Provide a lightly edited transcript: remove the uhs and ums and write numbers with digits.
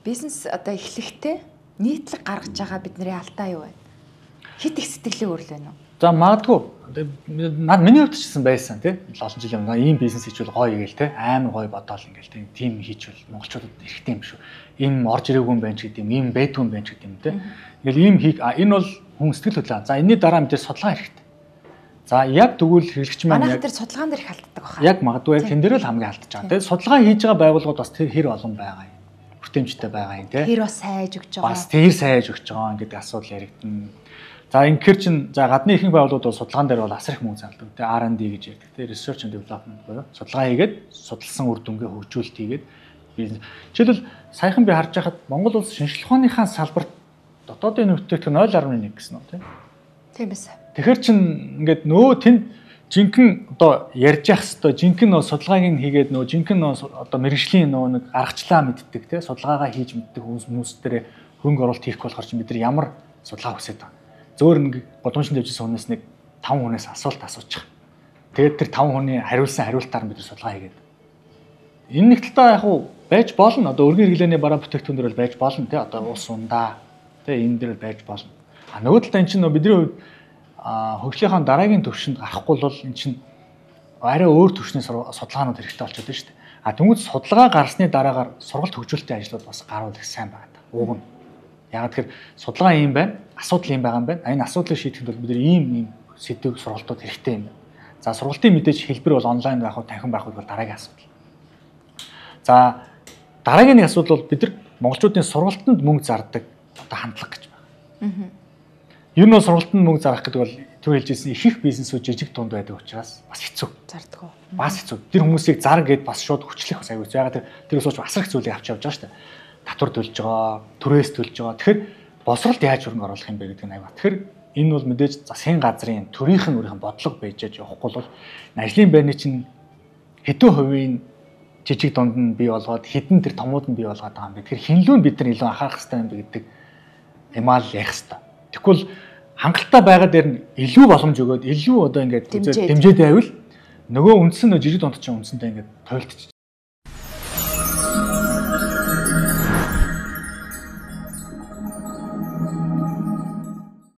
Бизнес одоо эхлэхдээ нийтлэг гаргаж байгаа бидний алдаа юу вэ? Хит их сэтгэлийн өрл байна уу? За магадгүй. Над миний хувьд ч гэсэн байсан тий. Олон жилийн өмнө ийм бизнес хийчихвэл гоё гээл тий. Амар гоё бодоол ингээл тий. Тим хийчихвэл монголчуудад хэрэгтэй юм шүү. Ийм орж ирээгүй юм байна ч гэдэг юм, ийм байдгүй юм байна ч гэдэг юм тий. Ингээл ийм хийх энэ бол хүн сэтгэл хөдлөө. За энэний дараа мэдээ судалгаа хэрэгтэй. За яг тэгвэл хэрэглэгч маань яг тэр судалгаан дээр их алддаг баха. Яг магадгүй яг тэн дээр л хамгийн алдаж байгаа. Тэгээд судалгаа хийж байгаа байгууллагууд бас тэр хэр олон байгаа юм. Хүртээмжтэй байгаа юм тий. Тэр бас сайж өгч байгаа. Бас тэр сайж өгч байгаа гэдэг асуудал яригдана. За ингэхэр чин за гадны ихэнх байгууллагууд бол судалгаан дээр бол асар их мөнгө зарладаг. Тэ R&D гэж ярьдаг. Тэ research and development буюу судалгаа хийгээд судалсан үр дүнгээ хөгжүүлэлт хийгээд бизнес. Жишээлбэл саяхан би харж байхад Монгол улс шинжлэх ухааныхаа салбарт дотоодын бүтээгдэхүүн 0.1 гэсэн үү, тэ? Тийм байсан. Тэгэхээр чин ингээд нөө тэнд жинхэнэ одоо ярьж явах хэвээр жинхэнэ нөө судалгааг нь хийгээд нөө жинхэнэ нөө одоо мэрэгжлийн нөө нэг аргачлаа мэддэг, тэ судалгаагаа хийж мэддэг хүмүүс дээр хөрөнгө оруулалт хийх болохоор чинь бид нар ямар судалгаа хүсэж байгаа. Зөөр нэг годомжинд явжсэн хүнээс нэг 5 хүнээс асуулт асуучих. Тэгээд тэр 5 хүний хариулсан хариултаар бид нар судалгаа хийгээд. Энэ нэг талдаа яг уу байж болно. Одоо өргөн хэрэглээний бараа бүтээгдэхүүн дээр бол байж болно тий. Одоо ус ундаа тий энэ дээр байж болно. А нөгөө талдаа эн чинь нөгөө бидний хувьд хөгжлийнхаа дараагийн төвшөнд гарахгүй бол эн чинь арай өөр төвшний судалгаанууд хэрэгтэй болчиход байна шүү дээ. А тэнгуү судалгаа гарсны дараагаар сургалт хөгжүүлэлтийн ажлууд бас гарвал их сайн байгаа. Уг нь. Яг тэгэхээр судалгаа ийм байна, асуудал ийм байгаа юм байна. Энэ асуудлыг шийдэхэд бол бид нар ийм ийм сэдв сургалтууд хэрэгтэй юм байна. За сургалтын мэдээж хэлбэр бол онлайн байх уу, танхим байх уу бол дараагийн асуудал. За дараагийн нэг асуудал бол бид нар монголчуудын сургалтанд мөнгө зардаг одоо хандлага гэж байна. Ер нь бол сургалтанд мөнгө зарах гэдэг бол түр хэлж ирсэн их их бизнесүүд жижиг тунд байдаг учраас бас хэцүү. Зардаггүй. Бас хэцүү. Тэр хүмүүсийг зар гээд бас шууд хүчлэх бас аюул. Ягаад тэр усууч асар их зүйлийг авч явж байгаа шүү дээ. Татвар төлж байгаа, түрээс төлж байгаа. Тэгэхээр боловсролд яаж хөрөнгө оруулах юм бэ гэдэг нь аюул. Тэгэхээр энэ бол мэдээж засгийн газрын төрийнх нь өөрийнх нь бодлого байж явахгүй бол ажлын байрны чинь хэдэн хувийн жижиг дунд нь бий болгоод хэдэн тэр томууд нь бий болгоод байгаа юм бэ. Тэгэхээр хинлүү нь бид нар илүү анхаарах хэрэгтэй юм бэ гэдэг юмал ярих хэрэгтэй. Тэгвэл хангалттай байгаа дээр нь илүү боломж өгөөд илүү одоо ингээд дэмжиж байвал нөгөө үндсэн нөө жижиг дунд чинь үндсэндээ ингээд тойлтчих